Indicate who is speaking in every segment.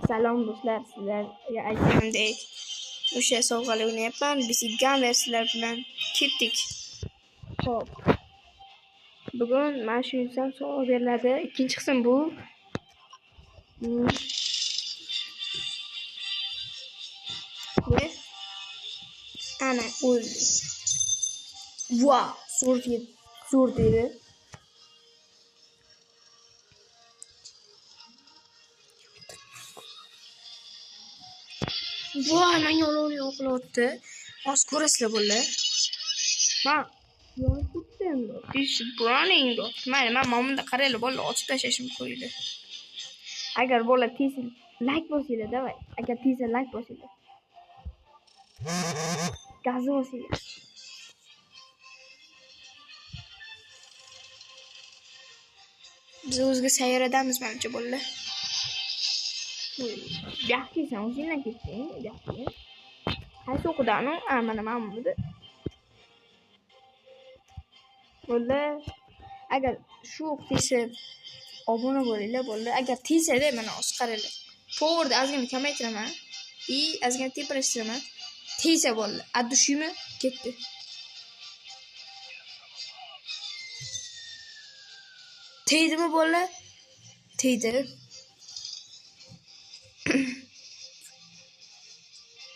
Speaker 1: Salom do'stlar, sizlarga aytganimdek o'sha sovg'ali o'ynayapman. BC Gamer sizlar bilan ketdik. Xo'p. Bugun mana shu inson sovg'a beriladi. Ikkinchi qism bu. Ana o'ldi. Va, zo'r dedi. Voy, menga olov yoqilyapti. Hozir ko'rasizlar bolalar. Men yonib ketdim. This burning. Mayli, men mana bunda qaranglar, bolalar, ochib tashlashim qo'ydi. Agar bolalar tez like bosinglar, davay. Agar tez like bosinglar. Gazni bosinglar. Biz o'zga sayyoradamiz menimcha bolalar. Yaxshi, sen o'zingdan ketding, yaxshi. Qaysi o'qidan u? Ha, mana buni. Bolalar, agar shu o'q tegsa obuna bo'linglar, bolalar. Agar tegsa-da, mana hozir qaranglar. Powerni ozgina kamaytiraman i ozgina teprashtiraman. Tegsa bolalar, adushimi ketdi. Tegdimi bolalar? Tegdi.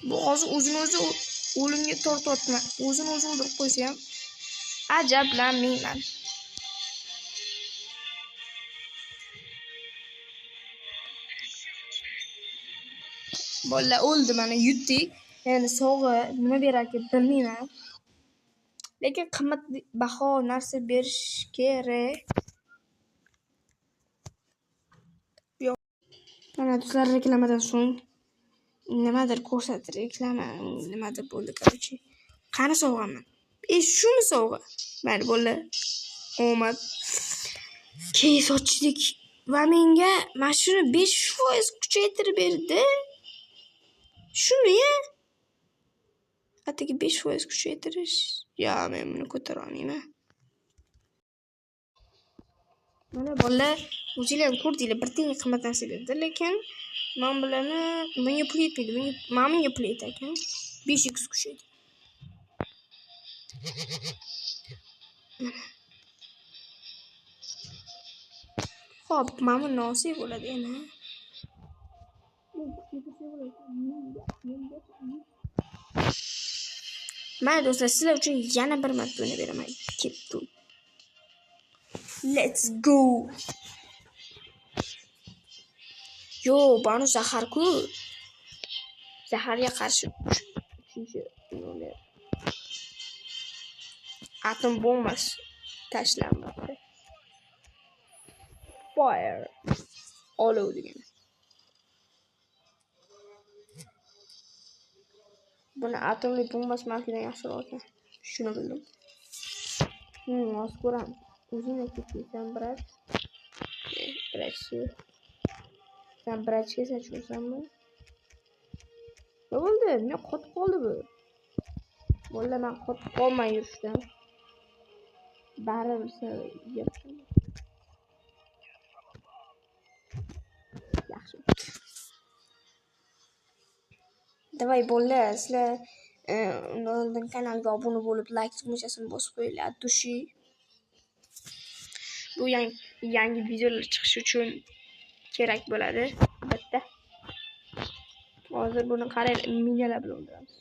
Speaker 1: Bu hozir o'zini o'zi o'limga tortyapti. O'zini o'zi o'ldirib qo'ysa ham ajablanmayman. Bolalar o'ldi, mana yutdik. Endi sovg'a nima berarkan bilmayman. Lekin qimmatbaho narsa berish kerak. Yo'q. Mana do'stlar, reklamadan so'ng nimadir ko'rsatdi, reklama nimadir bo'ldi, короче. Qani sovg'aman? Shumi sovg'a? Mayli bolalar, omad. Keys ochdik va menga mana shuni 5% kuchaytirib berdi. Shuni-ya? Atigi 5% kuchaytirish. Ya, men buni ko'tara olmayman. Mana bolalar, o'zinglar ham ko'rdinglar, bir tiyinga qimmat narsa berdi, lekin men bularni menga pul yetmaydi. Mana bunga pul yetar ekan. 5x kuchaydi. Xo'p, mana buni olsak bo'ladi yana. Mayli do'stlar, sizlar uchun yana bir marta o'ynab beraman. Ketdi. Let's go. Yo, bani zahar-ku. Zaharga qarshi 3-nomer. Atom bombasi tashlanmoqda. Fire. Olov degani. Buni atomli bombasi mankidan yaxshiroq ekan. Shuni bildim. Hozir ko'ramiz. O'zing ketsan, brat. Bratchi. Sen bratchga tushunsanmi? Nima bo'ldi? Men qotib qoldi bu. Bolalar, men qotib qolmay yurishdan. Baribir sen yaxshi. Davay bolalar, sizlar undan oldin kanalga obuna bo'lib, like tugmachasini bosib qo'yinglar. Dushi. Bu yangi videolar chiqishi uchun kerak bo'ladi, albatta. Hozir buni qaranglar, minalar bilan o'ldiramiz.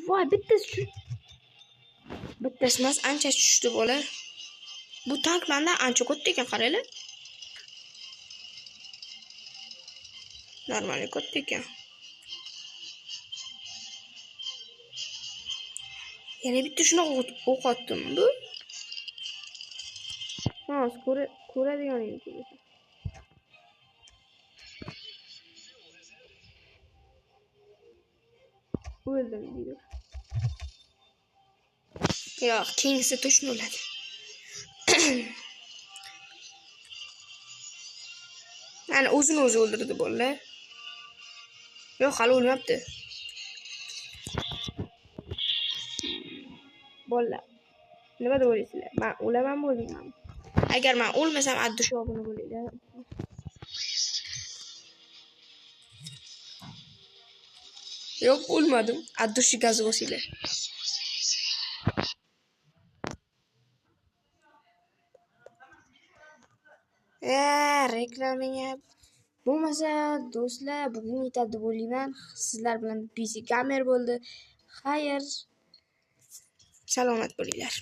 Speaker 1: Voy, bittasi shu. Bittasi emas, ancha tushdi bola. Bu tank mendan ancha katta ekan, qaranglar. Normal katta ekan. Yana bitta shunaqa o'q otdim bu. Hozir ko'radiganingni ko'rasan. O'ldim deydi. Yo'q, keyingisi to'shni o'ladi. Mana o'zini o'zi o'ldirdi bolalar. Yo'q, hali o'lmabdi. Bolalar, nima deb o'ylaysizlar? Men o'lamanmi, o'lmaymanmi? Agar men o'lmasam, addushi obuna bo'linglar. Yo'q, o'lmadim. От души gaz bosinglar. Reklamaga bo'lmasa do'stlar, bugun yetadi deb o'ylayman. Sizlar bilan BC Gamer bo'ldi. Xayr. Salomat bo'linglar.